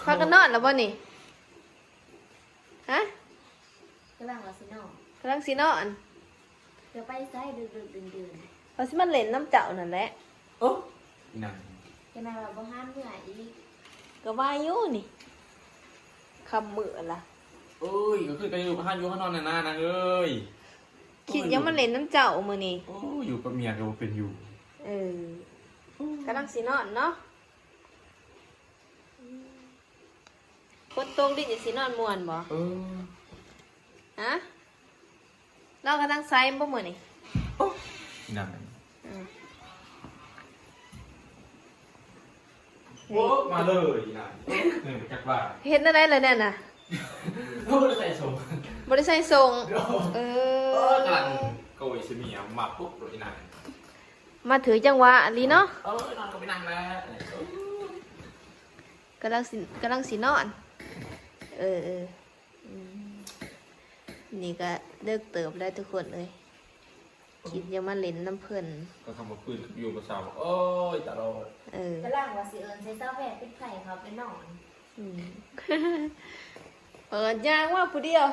ພາກັນນອນແລ້ວບໍ່ນີ້? ຮະ? ກຳລັງວ່າຊິນອນ ກຳລັງຊິນອນ. ຈະໄປໃສດຶກໆ ດື່ນໆ? ວ່າຊິມາຫຼິ້ນນຳເຈົ້ານັ້ນແຫຼະ. ໂອ້ ອີນາງ ຈະໄດ້ວ່າບໍ່ຫາເມືອອີກ. ກໍວ່າຢູ່ນີ້ ຄ່ຳມື້ລະ. ໂອ້ຍ ກໍຄືກັນຢູ່ ຫາຢູ່ຫານອນນັ້ນນາ ນາງເອີຍ. ຄິດຢາກມາຫຼິ້ນນຳເຈົ້າມື້ນີ້. ໂອ້ຍ ຢູ່ກັບເມຍກໍບໍ່ເປັນຢູ່. ເອີ ໂອ້ຍ ກຳລັງຊິນອນເນາະ. ຝົນຕົກດິນຈະຊິນອນມ່ວນບໍ່? ເອີ ຮະ? ລາວກຳລັງໃສ່ບໍ່ມື້ນີ້? ໂອ້ ອີນາງ ອືມ ໂອ້ ມາເລີຍອີນາງ. ເອີ ຈັກວ່າ ເຮັດແນວໃດລະແນ່ນະ? ບໍ່ໄດ້ໃສ່ສົ້ງ ບໍ່ໄດ້ໃສ່ສົ້ງ. ໂອ້ ເອີ ເອີ ກຳລັງໂກຍຊິເມຍມາປຸບໂລດອີນາງ. ມາຖືກຈັງຫວະອີ່ຫຼີເນາະ. ເອີ ນອນກໍໄປນັ່ງແລ້ວ. ກຳລັງຊິ ກຳລັງຊິນອນ. ເອີ ເອີ ອືມ ນີ້ກໍເດິກເຕີບແລ້ວທຸກຄົນເອີຍ. ຄິດຢາກມາຫຼິ້ນນຳເພິ່ນ ກໍຄຳວ່າປືນຢູ່ບໍ່ເຊົາ. ໂອ້ຍ ຕະຫຼອດ. ເອີ ກຳລັງວ່າຊິເອີ້ນໃສ່ສາວແພດປິດໄຟເຂົ້າໄປນອນ. ອືມ ເປີດຍ່າງມາຜູ້ດຽວ.